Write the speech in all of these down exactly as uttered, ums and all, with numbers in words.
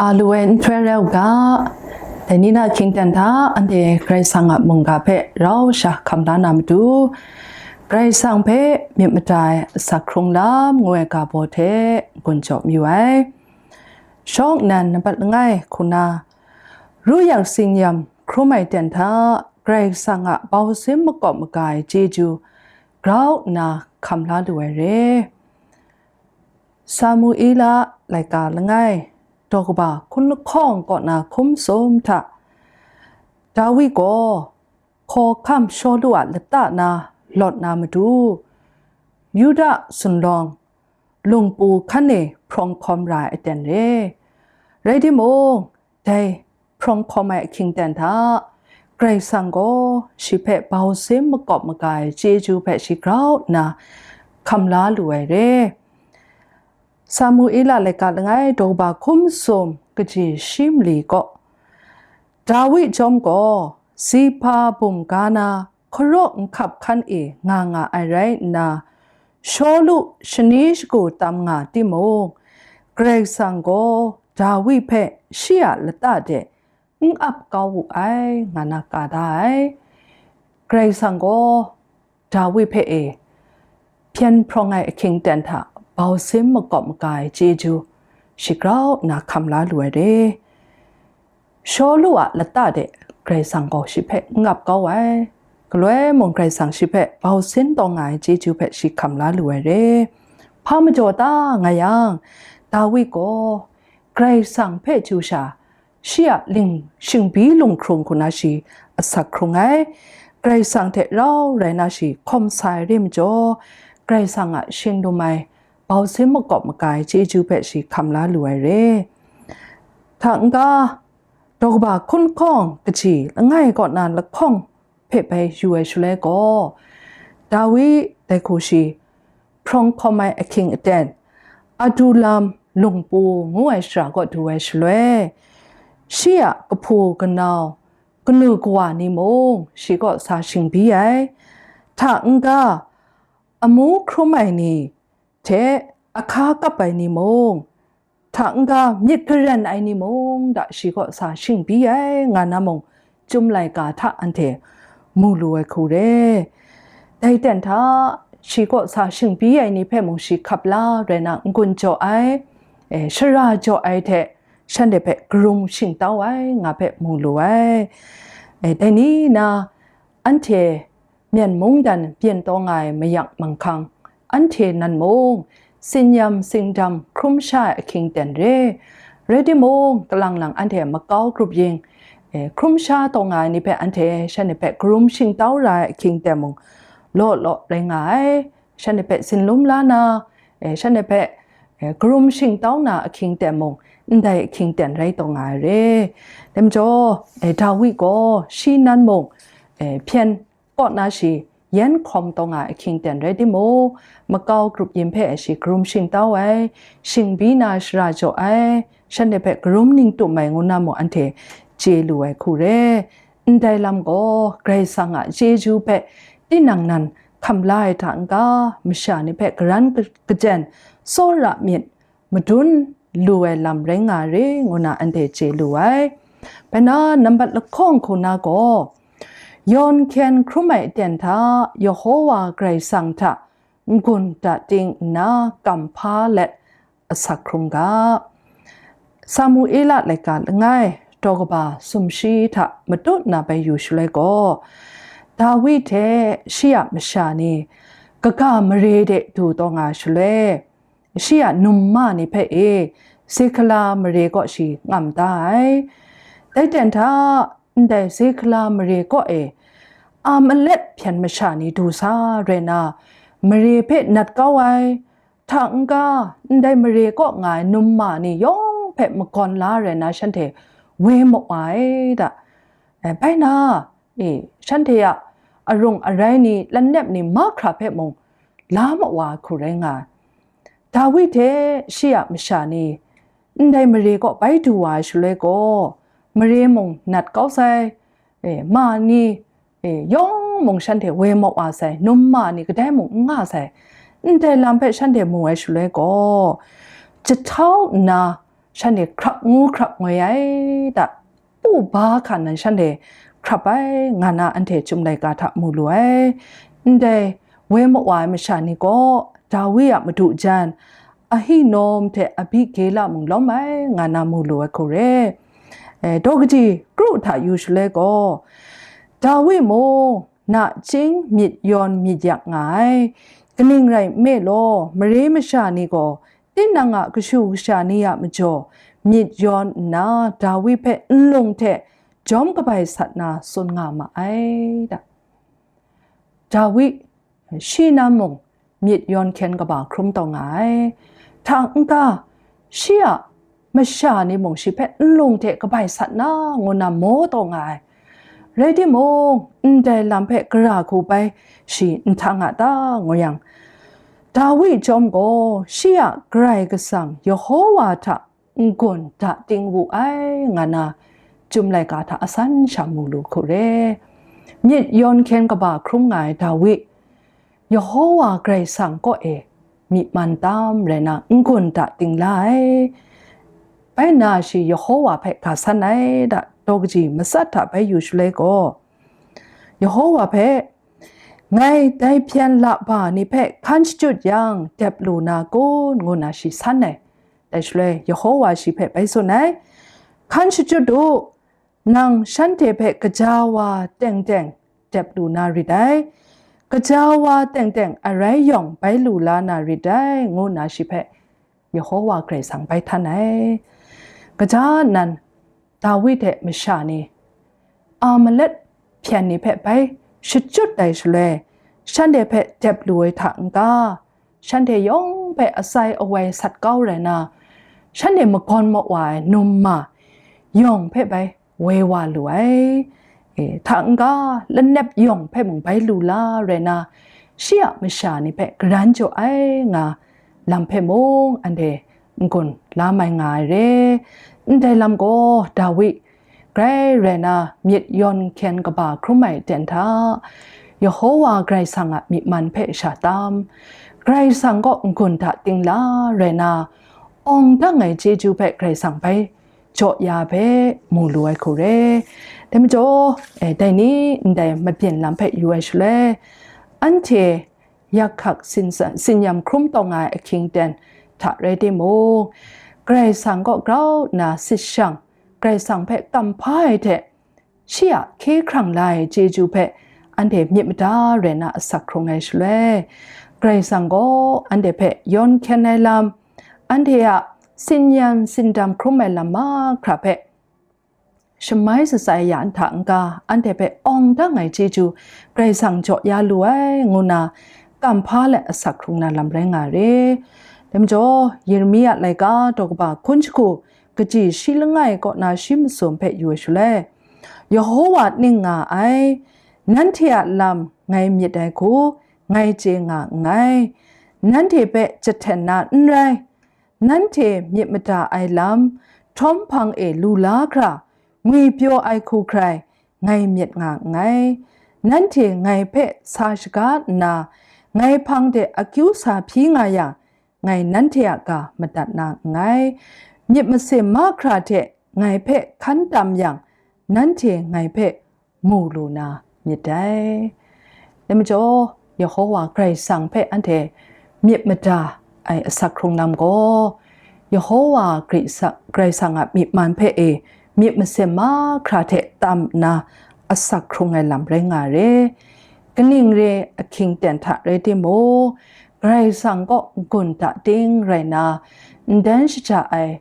A lu ai nhtoi rai u ga, dai ni na hkying ten hta anhte Karai Kasang a mungga hpe rau sha hkam la na matu, Karai Kasang hpe myit mada ai asak hkrung lam ngu ai ga baw hte gun jaw mayu ai. Shawng nnan nambat langai hku na, ru yak tsin yam hkrum ai ten hta Karai Kasang a bau sin makawp maga ai chyeju grau nna hkam la lu ai re. Samuela laika langai, daw kaba hkun lahkawng kaw na hkum sum hta, Dawi gaw hkawhkam Shawlu a lata na lawt na matu, Yuda zunlawng lungpu hkan e hprawng hkawm ra ai aten re. Rai timung, dai hprawng hkawm ai ahkying ten hta, Karai Kasang gaw shi hpe bau sin makawp maga ai chyeju hpe shi grau nna hkam la lu ai re. Samuela laika langai daw kaba hkum sum kaji shi mali kaw, Dawi chyawm gaw Zipa bum ga na hkaraw nhkap hkan e nga nga ai rai nna, Shawlu shani shagu tam nga timung, Karai Kasang gaw Dawi hpe shi a lata de n ap kau wu ai, nga na ka da ai. Karai Kasang gaw Dawi hpe e hpyen hprawng ai ahkying ten hta bau sin makawp maga ai chyeju shi grau nna hkam la lu ai re. Shawlu a lata de Karai Kasang gaw shi hpe n ap kau ai. Galoi mung Karai Kasang shi hpe bau sin taw nga ai chyeju hpe shi hkam la lu ai re. Hpa majaw ta nga yang, Dawi gaw Karai Kasang hpe chyu sha, shi a ling shingbi lunghkrung hku na shi asak hkrung ai. Karai Kasang hte rau rai na shi hkawm sa ai re majaw, Karai Kasang a shinglum ai bau sin makawp maga ai chyeju hpe shi hkam la lu ai re. Hta n-ga, daw kaba hkun lahkawng kaji langai kaw na lahkawng hpe bai yu ai shaloi gaw, Dawi dai hku shi hprawng hkawm ai ahkying aten, Adulam lungpu ngu ai shara kaw du ai shaloi, shi a kahpu kanau, kanu kawa ni mung shi kaw sa shingbi ai. Hta n-ga, amu hkrum ai ni hte ahka kap ai ni mung, hta n-ga myit karen ai ni mung da shi kaw sa shingbi ai, nga na mung, Chyum laika hta anhte mu lu ai hku re. Dai ten hta, shi kaw sa shingbi ai ni hpe mung shi hkap la rai na n-gun jaw ai, e, shara jaw ai hte shanhte hpe karum shingtau ai, nga hpe mu lu ai. E, dai ni na, anhte Myen mungdan byin taw nga ai mayak manghkang, anhte nan mung, tsin yam tsingdam hkrum sha ai ahkying ten re. Rai timung, kalang lang anhte makau grup yin, e, hkrum sha taw nga ai ni hpe anhte shanhte hpe karum shingtau ra ai ahkying ten mung, law law rai nga ai. Shanhte hpe tsinlum la na, e, shanhte hpe, e, karum shingtau na ahkying ten mung, ndai ahkying ten rai taw nga ai re. Dai majaw, e, Dawi gaw shi nan mung, e, hpyen kaw na shi yan hkawm taw nga ai ahkying ten rai timung, makau grup yin hpe shi karum shingtau ai, shingbi na shara jaw ai, shanhte hpe karum ning tum ai ngu na mung anhte chye lu ai hku re. Ndai lam gaw Karai Kasang a chyeju hpe tinang nan hkam la ai hta n-ga, masha ni hpe karan ka-, kajen tsawra myit madun lu ai lam rai nga re, ngu na anhte chye lu ai. Bai na nambat lahkawng hku na gaw, yawn hkyen hkrum ai aten hta Yehowa Karai Kasang hta n-gun da ting nna kamhpa let asak hkrung ga. Samuela laika langai, daw kaba sumshi hta matut na bai yu shaloi gaw, Dawi hte shi a masha ni kaga mare de du taw nga shaloi, shi a num ma ni hpe e Zehkala mare kaw shi ngam da ai. Dai ten hta, ndai Zehkala mare kaw e Amalek hpyen masha ni du sa rai na, mare hpe nat kau ai, hta n-ga, ndai mare kaw nga ai num ma ni yawng hpe magawn la rai na, shanhte woi mawa ai da. E, bai na, e, shanhte a arung arai ni, lanep ni mahkra hpe mung la mawa ai hku rai nga ai. Dawi hte shi a masha ni ndai mare kaw bai du wa ai shaloi gaw, mare mung nat kau sai, e, ma ni, e, yawng mung shanhte woi mawa sai, num ma ni kadai mung n nga sai, ndai lam hpe shanhte mu ai shaloi gaw, jahtau nna shanhte hkrap ngu hkrap ngoi ai da, pu ba hkan nan shanhte hkrap ai, nga na anhte Chyum laika hta mu lu ai. Ndai woi mawa ai masha ni gaw Dawi a madu jan, Ahinawm hte Abigela mung lawm ai, nga na mu lu ai hku re. E, daw kaji kru hta yu shaloi gaw, Dawi mung nachying myit yawn myit yak nga ai. Kaning rai nme law, mare masha ni gaw tinang a kashu kasha ni a majaw myit yawn nna, Dawi hpe nlung hte jawm kabai sat na tsun nga ma ai da. Dawi shi nan mung myit yawn hkyen kaba hkrum taw nga ai. Hta n-ga, shi a masha ni mung shi hpe nlung hte kabai sat na, ngu na maw taw nga ai. Rai timung, ndai lam hpe gara hku bai shi n htang a ta, ngu yang, Dawi chyawm gaw shi a Karai Kasang Yehova hta n-gun da ting wu ai, nga na Chyum laika hta asan sha mu lu hku re. Myit yawn hkyen kaba hkrum nga ai Dawi, Yehova Karai Kasang kaw e myi man tam rai na n-gun da ting la ai. Bai nna shi Yehova hpe ga san ai da, daw kaji matsat hta bai yu shaloi gaw, Yehova hpe, "Ngai dai hpyen laba ni hpe hkan shachyut yang, dep lu na kun?" ngu na shi san ai. Dai shaloi Yehova shi hpe bai tsun ai, "Hkan shachyut u, nang shanhte hpe gaja wa teng teng dep lu na rit ai, gaja wa teng teng arai yawng bai lu la na rit ai," ngu na shi hpe Yehova Karai Kasang bai htan ai. Kaja nan Dawi hte masha ni Amalek hpyen ni hpe bai shachyut ai shaloi, shanhte hpe dep lu ai hta n-ga, shanhte yawng hpe atsai awai sat kau rai na, shanhte magawn mawa ai num ma yawng hpe bai woi wa lu ai. E, hta n-ga, lanep yawng hpe mung bai lu la rai na, shi a masha ni hpe garan jaw ai nga lam hpe mung anhte n-gun la mai nga ai re. Ndai lam gaw Dawi grai rai na myit yawn hkyen kaba hkrum ai aten hta, Yehova Karai Kasang a myi man hpe sha tam, Karai Kasang kaw n-gun hta ting la rai na, awng dang ai chyeju hpe Karai Kasang bai jaw ya hpe mu lu ai hku re. Dai majaw, e, dai ni ndai mabyin lam hpe yu ai shaloi, anhte yak hkak sin-, tsin-yam hkrum taw nga ai ahkying ten hta rai timung, Karai Kasang kaw grau nna sit shang, Karai Kasang hpe kamhpa ai hte shi a hkye hkrang la ai chyeju hpe anhte myit mada rai na asak hkrung ai shaloi, Karai Kasang gaw anhte hpe yawn hkyen ai lam, anhte a tsin-yam tsindam hkrum ai lam mahkra hpe shamai shatsai ya ai hta n-ga, anhte hpe awng dang ai chyeju Karai Kasang jaw ya lu ai, ngu na kamhpa let asak hkrung na lam rai nga re. Dai majaw, Yeremia laika daw kaba hkun shagu kaji shi langai kaw na shi masum hpe yu ai shaloi, Yehova ning nga ai, nanhte a lam ngai myit ai hku, ngai chye nga nngai. Nanhte hpe jahten na n rai, nanhte myit mada ai lam, htawm hpang e lu la hkra, ngwipyaw ai hku hkrai, ngai myit nga nngai. Nanhte ngai hpe sa shaga nna, ngai hpang de akyu sa hpyi nga yang, ngai nanhte a ga madat na nngai. Myit masin mahkra hte ngai hpe hkan tam yang, nanhte ngai hpe mu lu na myit dai. Dai majaw, Yehova Karai Kasang hpe anhte myit mada ai asak hkrung lam gaw, Yehova Karai Kasang a myi man hpe e myit masin mahkra hte tam nna asak hkrung ai lam rai nga re. Kaning re ahkying ten hta rai timung, Karai Kasang kaw n-gun da ting rai na, n-dan shaja ai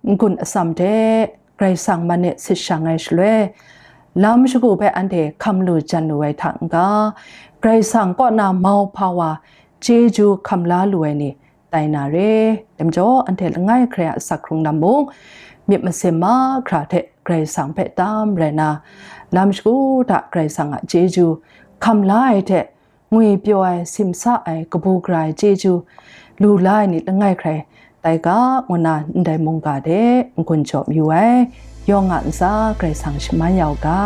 n-gun atsam hte Karai Kasang man e sit shang ai shaloi, lam shagu hpe anhte hkam lu jan lu ai hta n-ga, Karai Kasang kaw na mauhpa wa chyeju hkam la lu ai ni tai na re. Dai majaw, anhte langai hkrai a asak hkrung lam mung, myit masin mahkra hte Karai Kasang hpe tam rai na, lam shagu hta Karai Kasang a chyeju hkam la ai hte, ngwipyaw ai, simsa ai, kabu gara ai chyeju lu la ai ni langai hkrai tai ga, ngu na ndai mungga de n-gun jaw mayu ai. Yawng a ntsa Karai Kasang shaman ya u ga.